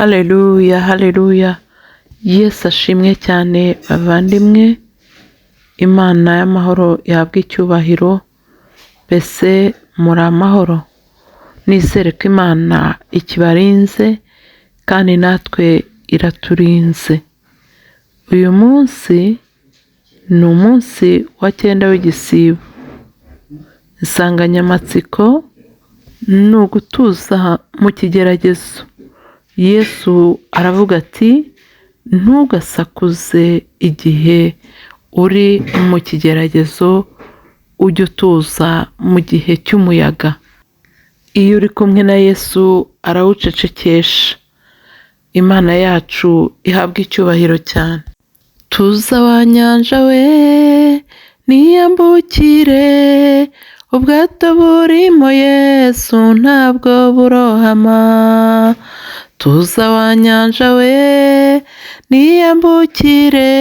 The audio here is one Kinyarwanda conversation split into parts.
Haleluya, haleluya! Yesu ashimwe cyane bavandimwe, Imana y'amahoro ihabwe icyubahiro, mbese muri amahoro? Nizere ko Imana ikibarinze kandi natwe iraturinze. Uyu munsi ni umunsi wa cyenda w'igisibo. Insanganyamatsiko ni ugutuza mu kigeragezo. Yesu aravuga ati ntugasakuze igihe uri mu kigeragezo, ujye utuza mu gihe cy'umuyaga. Iyo uri kumwe na Yesu arawucecekesha. Imana yacu ihabwe icyubahiro cyane. Tuza wa nyanja we niyambukire, ubwato burimo Yesu ntabwo burohama. Tuza wa nyanja we niyambukire,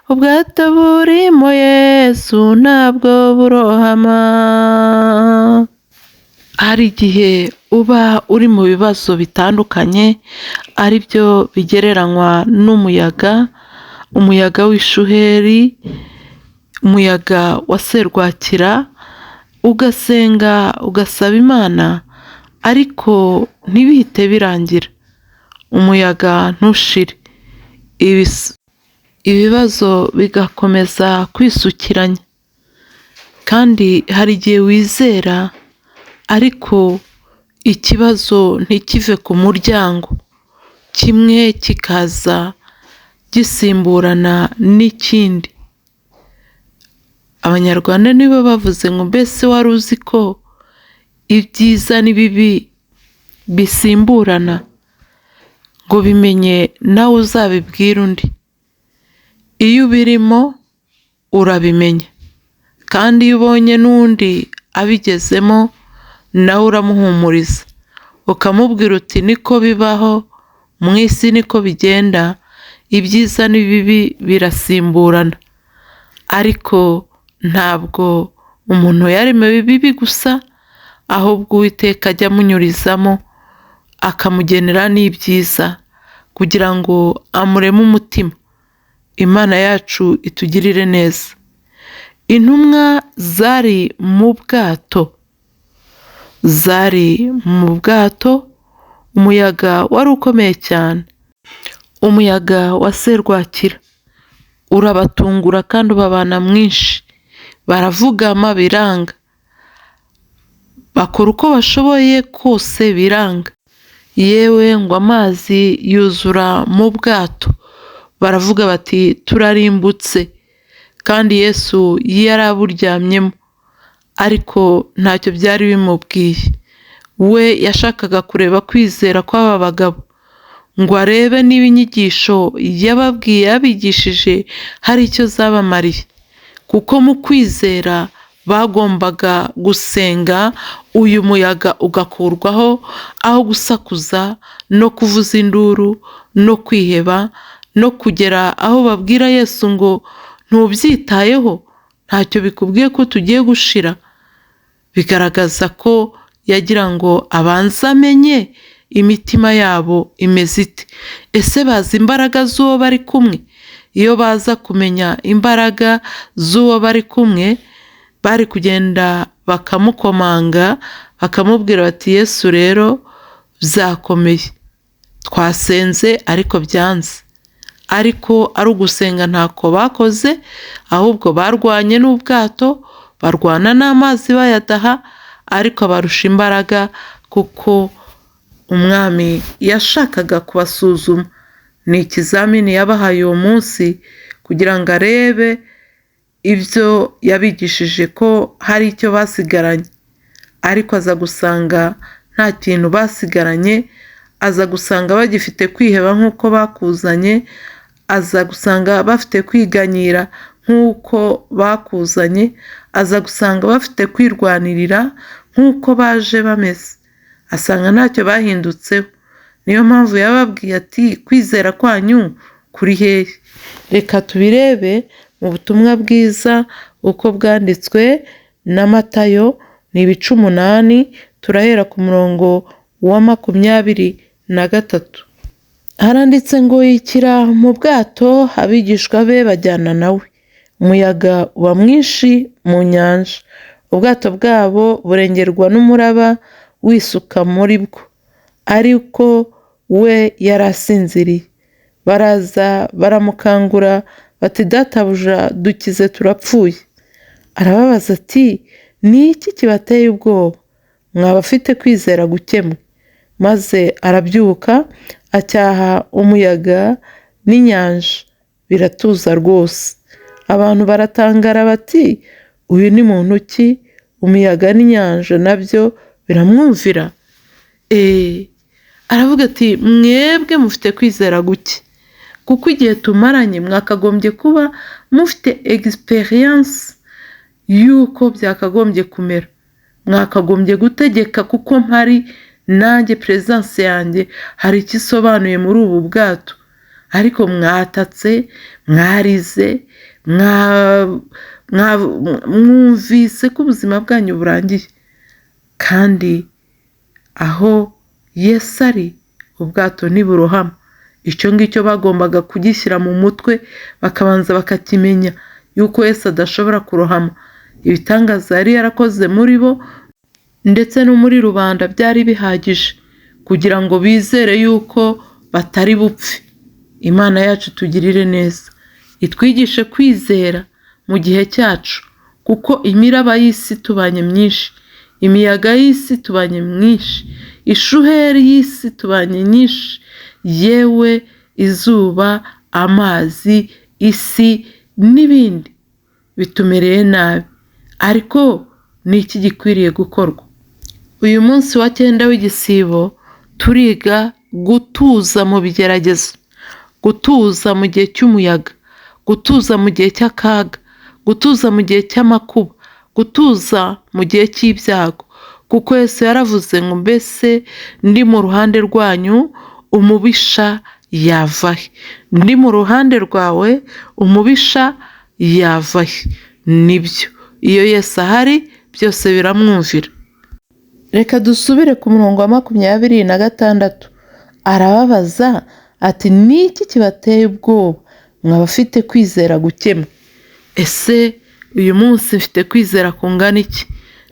ubwato burimo Yesu ntabwo burohama. Hari igihe uba uri mu bibazo bitandukanye, ari byo bigereranywa n'umuyaga, umuyaga w'ishuheri, umuyaga wa serwakira, ugasenga ugasaba Imana ariko ntibihite birangira, umuyaga ntushire, ibibazo bigakomeza kwisukiranya, kandi hari igihe wizera ariko ikibazo ntikive ku muryango, kimwe kikaza gisimburana n'ikindi. Abanyarwanda nibo bavuze ngo mbese wari uzi ko ibyiza n'ibibi bisimburana? Ngo bimenye nawe uzabibwire undi. Iyo ubirimo urabimenya, kandi iyo ubonye n'undi abigezemo nawe uramuhumuriza, ukamubwira uti niko bibaho, mu isi niko bigenda, ibyiza n'ibibi birasimburana. Ariko ntabwo umuntu yaremewe ibibi gusa, ahubwo Uwiteka ajya amunyurizamo akamugenera n'ibyiza kugira ngo amureme umutima. Imana yacu itugirire neza. Intumwa zari mu bwato, zari mu bwato, umuyaga wari ukomeye cyane, umuyaga wa serwakira urabatungura kandi ubabana mwinshi, baravugama biranga, bakora uko bashoboye kose biranga, yewe ngo amazi yuzura mu bwato, baravuga bati turarimbutse, kandi Yesu yari aburyamyemo, ariko ntacyo byari bimubwiye. We yashakaga kureba kwizera kw'aba bagabo, ngo arebe niba inyigisho yababwiye yabigishije hari icyo zabamariye, kuko mu kwizera bagombaga gusenga uyu muyaga ugakurwaho, aho gusakuza no kuvuza induru no kwiheba no kugera aho babwira Yesu ngo ntubyitayeho, ntacyo bikubwiye ko tugiye gushira. Bigaragaza ko yagira ngo abanze amenye imitima yabo imeze ite. Ese bazi imbaraga z'uwo bari kumwe? Iyo baza kumenya imbaraga z'uwo bari kumwe, bari kugenda bakamukomanga, bakamubwira bati Yesu rero byakomeye, twasenze ariko byanze. Ariko ari ugusenga ntako bakoze, ahubwo barwanye n'ubwato, barwana n'amazi bayadaha, ariko abarusha imbaraga kuko umwami yashakaga kubasuzuma. Ni ikizamini yabahaye uwo munsi kugira ngo arebe ibyo yabigishije ko hari icyo basigaranye, ariko aza gusanga nta kintu basigaranye, aza gusanga bagifite kwiheba nk'uko bakuzanye, aza gusanga bafite kwiganyira nk'uko bakuzanye, aza gusanga bafite kwirwanirira nk'uko baje bameze, asanga ntacyo bahindutseho. Niyo mpamvu yababwiye ati kwizera kwanyu kuri hehe? Reka tubirebe mu butumwa bwiza uko bwanditswe na Matayo, ni ibice 8, turahera ku murongo wa 23. Haranditse ngo yikira mu bwato, abigishwa be bajyana nawe. Umuyaga uba mwinshi mu nyanja, ubwato bwabo burengerwa n'umuraba wisuka muri bwo, ariko we yari asinziriye. Baraza baramukangura bati: "Databuja, dukize, turapfuye." Arababaza ati: "Ni iki kibateye ubwoba, mwaba afite kwizera guke mwe?" Maze arabyuka, acyaha umuyaga n'inyanja, biratuza rwose. Abantu baratangara bati: "Uyu ni muntu ki? Umuyaga n'inyanja nabyo biramwumvira." Aravuga ati: "Mwebwe mufite kwizera guke, kuko igihe tumaranye mwakagombye kuba mufite expérience y'uko byakagombye kumera. Mwakagombye gutegeka kuko mpari nanjye, présence yanjye hari icyo isobanuye muri ubu bwato. Ariko mwatatse, mwarize, mwumvise ko ubuzima bwanyu burangiye." Kandi aho Yesu ari, ubwato ntiburohama. Icyo ngicyo bagombaga kugishyira mu mutwe, bakabanza bakakimenya yuko Yesu adashobora kurohama. Ibitangaza yari yarakoze muri bo ndetse no muri rubanda byari bihagije kugira ngo bizere yuko batari bupfe. Imana yacu tugirire neza, itwigishe kwizera mu gihe cyacu, kuko imiraba y'isi tubanye myinshi, imiyaga y'isi tubanye myinshi, ishuheri y'isi tubanye nyinshi, yewe izuba, amazi, isi n'ibindi bitumereye nabi. Ariko ni iki gikwiriye gukorwa? Uyu munsi wa 9 w'igisibo turiga gutuza mu bigeragezo, gutuza mu gihe cy'umuyaga, gutuza mu gihe cy'akaga, gutuza mu gihe cy'amakuba, gutuza mu gihe cy'ibyago. Kuko Yesu yaravuze ngo: "Mbese ndi mu ruhande rwanyu, umubisha yava he? Ndi mu ruhande rwawe, umubisha yava he?" Nibyo, iyo Yesu ahari byose biramwumvira. Reka dusubire ku murongo wa 26. Arababaza ati: "Ni iki kibateye ubwoba, mwaba afite kwizera guke mwe?" Ese uyu munsi mfite kwizera kungana iki?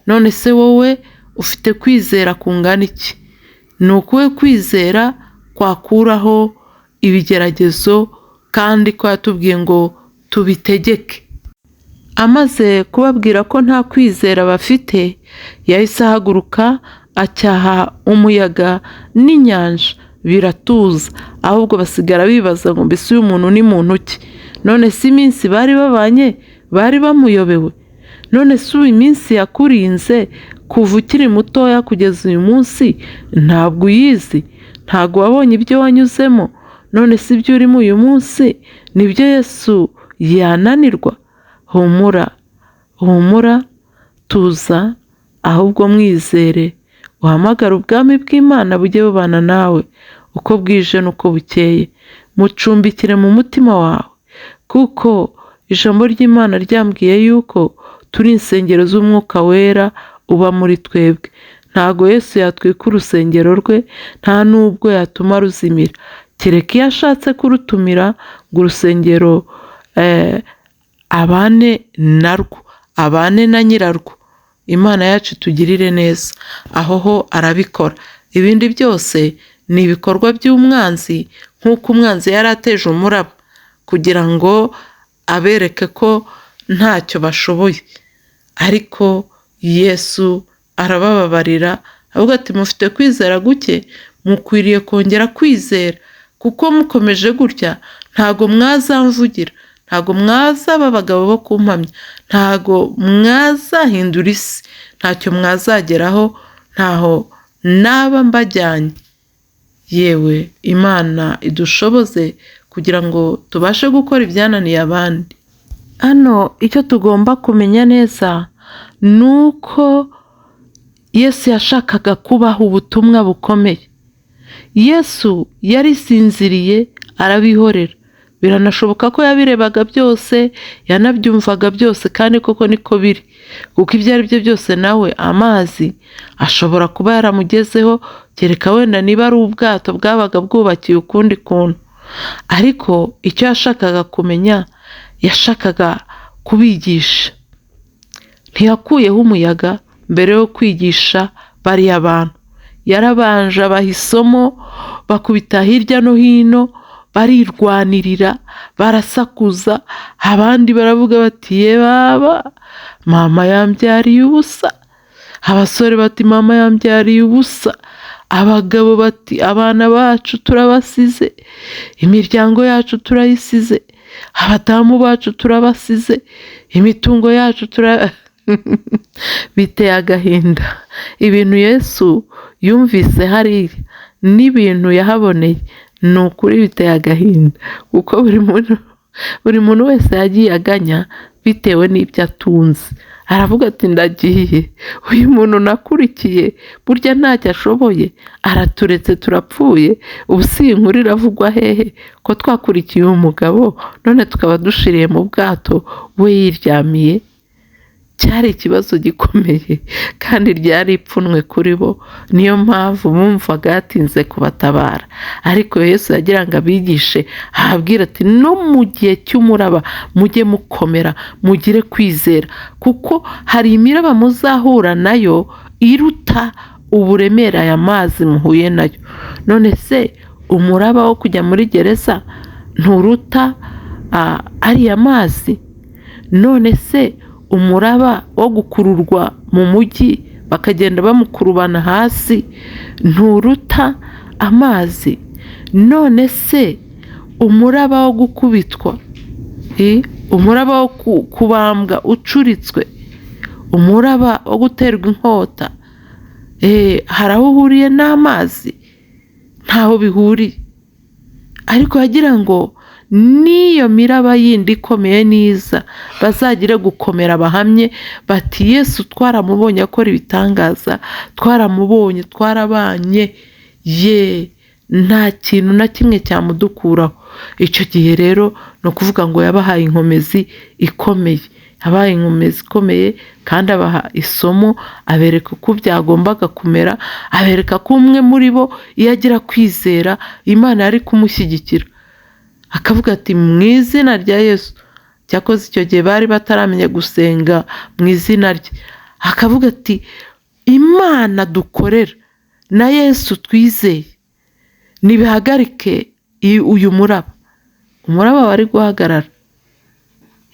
None se wowe ufite kwizera kungana iki? Ni ukuwe kwizera kwakuraho ibigeragezo, kandi ko yatubwiye ngo tubitegeke. Amaze kubabwira ko nta kwizera bafite, yahise ahaguruka, acyaha umuyaga n'inyanja, biratuza. Ahubwo basigara bibaza ngo: "Mbese uyu muntu ni muntu ki?" None se iminsi bari babanye bari bamuyobewe? None se ubu iminsi yakurinze kuva ukiri mutoya kugeza uyu munsi ntabwo uyizi? Ntabwo wabonye ibyo wanyuzemo? None se ibyo urimo uyu munsi nibyo Yesu yananirwa? Humura, humura, tuza, ahubwo mwizere, uhamagare ubwami bw'Imana bujye bubana nawe uko bwije n'uko bukeye. Mucumbikire mu mutima wawe, kuko ijambo ry'Imana ryambwiye yuko turi insengero z'Umwuka Wera uba muri twebwe. Ntago Yesu yatwika urusengero rwe, nta n'ubwo yatuma ruzimira, kereka iyo ashatse kurutumira ngo urusengero abane narwo, abane na nyirarwo. Imana yacu itugirire neza, aho ho arabikora. Ibindi byose ni ibikorwa by'umwanzi, nk'uko umwanzi yari ateje umuraba kugira ngo abereke ko ntacyo bashoboye. Ariko Yesu arabababarira, avuga ati: "Mufite kwizera guke, mukwiriye kongera kwizera, kuko mukomeje gutya ntago mwazamvugira, ntago mwazaba abagabo bo kumpamya, ntago mwazahindura isi, ntacyo mwazageraho, ntaho naba mbajyanye." Yewe, Imana idushoboze kugira ngo tubashe gukora ibyananiye abandi. Hano icyo tugomba kumenya neza ni uko Yesu yashakaga kubaha ubutumwa bukomeye. Yesu yarisinziriye arabihorera. Biranashoboka ko yabirebaga byose, yanabyumvaga byose, kandi koko niko biri, kuko ibyo ari byo byose nawe amazi ashobora kuba yaramugezeho, kereka wenda niba ari ubwato bwabaga bwubakiye ukundi kuntu. Ariko icyo yashakaga kumenya, yashakaga kubigisha. Ntiyakuyeho umuyaga mbere yo kwigisha bariya bantu, yarabanje abaha isomo, bakubita hirya no hino, barirwanirira, barasakuza, abandi baravuga bati ye baba, mama yambyariye ubusa, abasore bati mama yambyariye ubusa, abagabo bati abana bacu turabasize, imiryango yacu turayisize, abadamu bacu turabasize, imitungo yacu tura biteye agahinda. Ibintu Yesu yumvise hariya n'ibintu yahaboneye ni ukuri biteye agahinda, kuko buri muntu wese yagiye aganya bitewe n'ibyo atunze. Aravuga ati ndagiye, uyu muntu nakurikiye burya ntacyo ashoboye, araturetse turapfuye, ubu si iyi nkuru iravugwa hehe ko twakurikiye uyu mugabo none tukaba dushiriye mu bwato we yiryamiye. Cyari ikibazo gikomeye kandi ryari ipfunwe kuri bo, niyo mpamvu bumvaga yatinze kubatabara. Ariko Yesu yagira ngo abigishe, ababwira ati no mu gihe cy'umuraba mujye mukomera, mugire kwizera, kuko hari imiraba muzahura nayo iruta uburemere aya mazi muhuye nayo. None se umuraba wo kujya muri gereza nturuta ariya mazi? None se umuraba wo gukururwa mu mujyi bakagenda bamukurubana hasi nturuta amazi? None se umuraba wo gukubitwa, umuraba wo kubambwa ucuritswe, umuraba wo guterwa inkota, hari aho uhuriye n'amazi? Ntaho bihuriye. Ariko yagira ngo n'iyo miraba yindi ikomeye niza bazagire gukomera bahamye bati Yesu twaramubonye akora ibitangaza, twaramubonye, twarabanye, ye nta kintu na kimwe cyamudukuraho. Icyo gihe rero ni ukuvuga ngo yabahaye inkomezi ikomeye, yabahaye inkomezi ikomeye kandi abaha isomo, abereka uko byagombaga kumera, abereka ko umwe muri bo iyo agira kwizera Imana yari kumushyigikira, akavuga ati mu izina rya Yesu. Cyakoze icyo gihe bari bataramenya gusenga mu izina rye, akavuga ati Imana dukorera na Yesu twizeye nibihagarike uyu muraba. Umuraba wari guhagarara,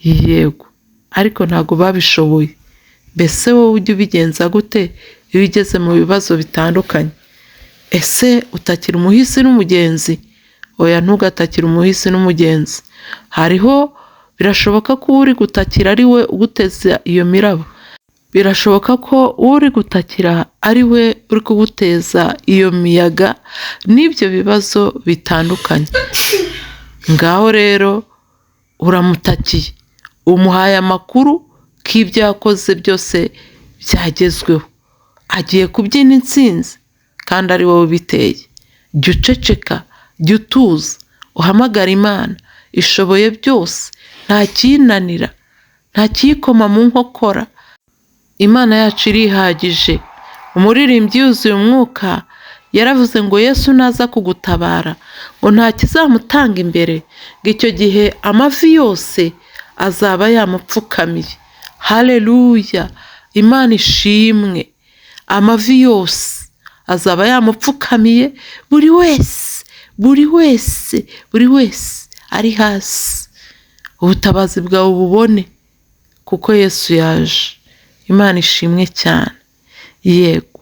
yego, ariko ntabwo babishoboye. Mbese wowe ujya ubigenza gute iyo ugeze mu bibazo bitandukanye? Ese utakira umuhisi n'umugenzi? Oya, ntugatakire umuhisi n'umugenzi. Hariho birashoboka ko uri gutakira ari we uguteza iyo miraba, birashoboka ko uri gutakira ari we uri kuguteza iyo miyaga n'ibyo bibazo bitandukanye. Ngaho rero uramutakiye, umuhaye amakuru ko ibyo yakoze byose byagezweho, agiye kubyina intsinzi kandi ari wowe ubiteye. Jya uceceka, jya utuza, uhamagare Imana ishoboye byose, nta kiyinanira, nta kiyikoma mu nkokora. Imana yacu irihagije. Umuririmbyi yuzuye umwuka yaravuze ngo Yesu naza kugutabara ngo nta kizamutanga imbere, ngo icyo gihe amavi yose azaba yamupfukamiye. Haleluya, Imana ishimwe. Amavi yose azaba yamupfukamiye, buri wese, buri wese, buri wese ari hasi. Ubutabazi bwawe ububone kuko Yesu yaje. Imana ishimwe cyane. Yego,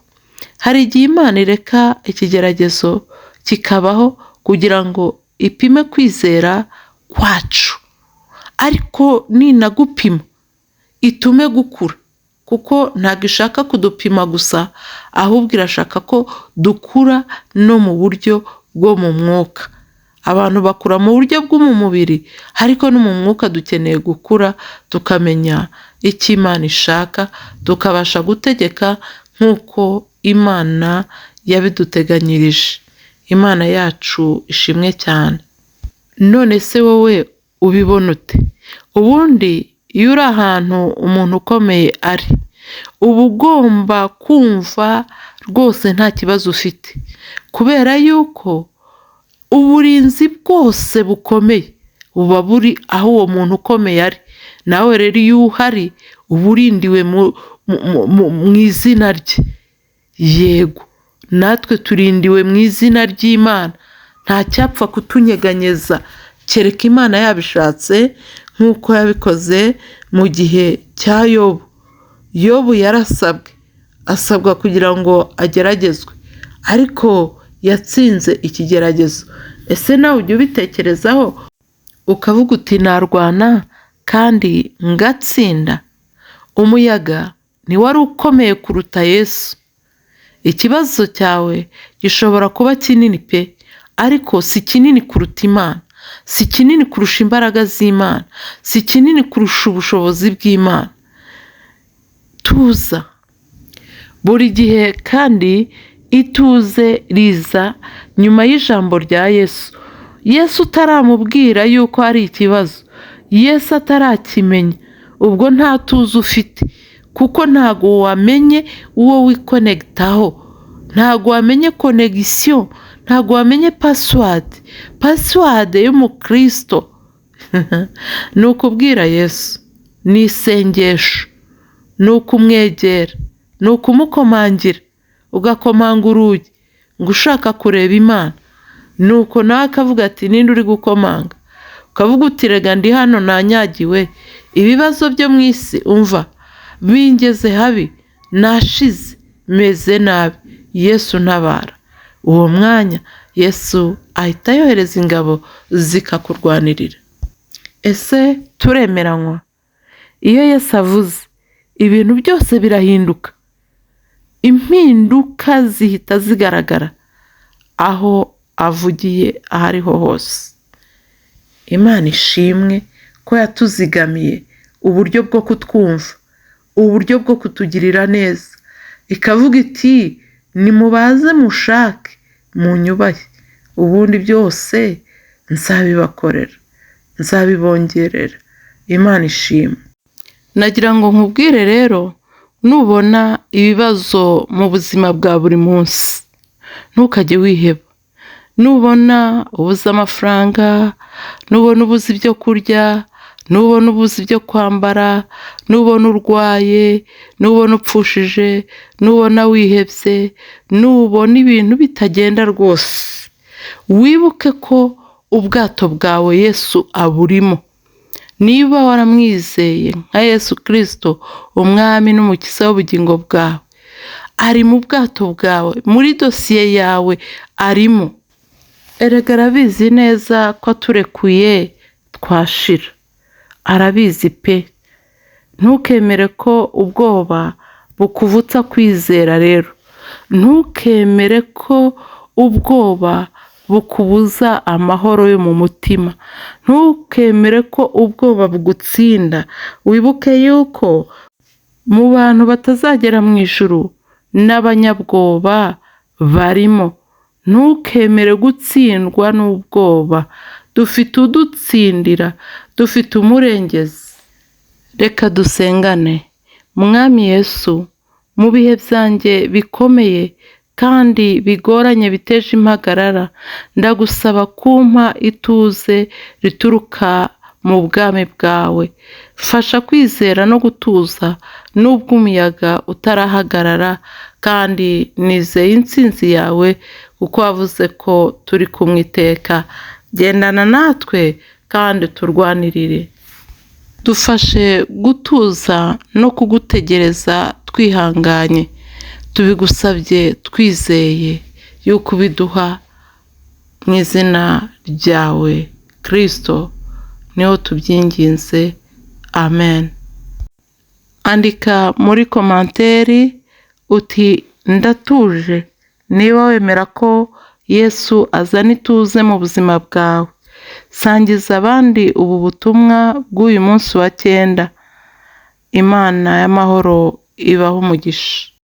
hari igihe Imana ireka ikigeragezo kikabaho kugira ngo ipime kwizera kwacu, ariko ninagupima itume gukura, kuko ntabwo ishaka kudupima gusa, ahubwo irashaka ko dukura no mu buryo bwo mu mwuka. Abantu bakura mu buryo bwo mu mubiri, ariko no mu mwuka dukeneye gukura, tukamenya icyo Imana ishaka, tukabasha gutegeka nk'uko Imana yabiduteganyirije. Imana yacu ishimwe cyane. None se wowe ubibona ute? Ubundi iyo uri ahantu umuntu ukomeye ari, uba ugomba kumva rwose nta kibazo ufite, kubera yuko uburinzi bwose bukomeye buba buri aho uwo muntu ukomeye ari. Nawe rero iyo uhari uba urindiwe mu izina rye. Yego, natwe turindiwe mu izina ry'Imana, nta cyapfa kutunyeganyeza kereka Imana yabishatse, nk'uko yabikoze mu gihe cya Yobu. Yobu yarasabwe, asabwa kugira ngo ageragezwe, ariko yatsinze ikigeragezo. Ese nawe ujya ubitekerezaho ukavuga uti narwana kandi ngatsinda? Umuyaga ntiwari ukomeye kuruta Yesu. Ikibazo cyawe gishobora kuba kinini pe, ariko si kinini kuruta Imana, si kinini kurusha imbaraga z'Imana, si kinini kurusha ubushobozi bw'Imana. Tuza buri gihe, kandi ituze riza nyuma y'ijambo rya Yesu. Yesu utaramubwira yuko hari ikibazo, Yesu atarakimenya, ubwo nta tuze ufite, kuko ntago wamenye uwo wikonegitaho, ntago wamenye connexion, ntago wamenye password. Password y'umukristo ni ukubwira Yesu, ni isengesho, ni ukumwegera, ni ukumukomangira, ugakomanga urugi ngo ushaka kureba Imana. Nuko nawe akavuga ati ninde uri gukomanga? Ukavuga uti rega ndi hano nanyagiwe, ibibazo byo mu isi umva bingeze habi, nashize, meze nabi, Yesu ntabara. Uwo mwanya Yesu ahita yohereza ingabo zikakurwanirira. Ese turemeranywa? Iyo Yesu avuze ibintu byose birahinduka, impinduka zihita zigaragara aho avugiye aho ariho hose. Imana ishimwe ko yatuzigamiye uburyo bwo kutwumva, uburyo bwo kutugirira neza, ikavuga iti nimubaze mushake munyubahe, ubundi byose nzabibakorera, nzabibongerera. Imana ishimwe. Nagira ngo nkubwire rero, nubona ibibazo mu buzima bwa buri munsi ntukajye wiheba. Nubona ubuze amafaranga, nubona ubuze ibyo kurya, nubona ubuze ibyo kwambara, nubona urwaye, nubona upfushije, nubona wihebye, nubona ibintu bitagenda rwose, wibuke ko ubwato bwawe Yesu aburimo. Niba waramwizeye nka Yesu Kirisito umwami n'umukiza w'ubugingo bwawe, ari mu bwato bwawe, muri dosiye yawe arimo. Erega arabizi neza ko aturekuye twashira, arabizi pe. Ntukemere ko ubwoba bukuvutsa kwizera rero, ntukemere ko ubwoba bukubuza amahoro yo mu mutima, ntukemere ko ubwoba bugutsinda. Wibuke yuko mu bantu batazagera mu ijuru n'abanyabwoba barimo. Ntukemere gutsindwa n'ubwoba, dufite udutsindira, dufite umurengezi. Reka dusengane. Mwami Yesu, mu bihe byanjye bikomeye kandi bigoranye biteje impagarara, ndagusaba kumpa ituze rituruka mu bwami bwawe. Fasha kwizera no gutuza nubwo umuyaga utarahagarara, kandi nizeye intsinzi yawe kuko wavuze ko turi kumwe iteka. Gendana natwe kandi turwanirire. Dufashe gutuza no kugutegereza twihanganye. Tubigusabye twizeye yuko ubiduha mu izina ryawe Kristo, niho tubyinginze, amen. Andika muri commentaire uti ndatuje, niba wemera ko Yesu azana ituze mu buzima bwawe. Sangiza abandi ubu butumwa bw'uyu munsi wa 9. Imana y'amahoro ibahe umugisha.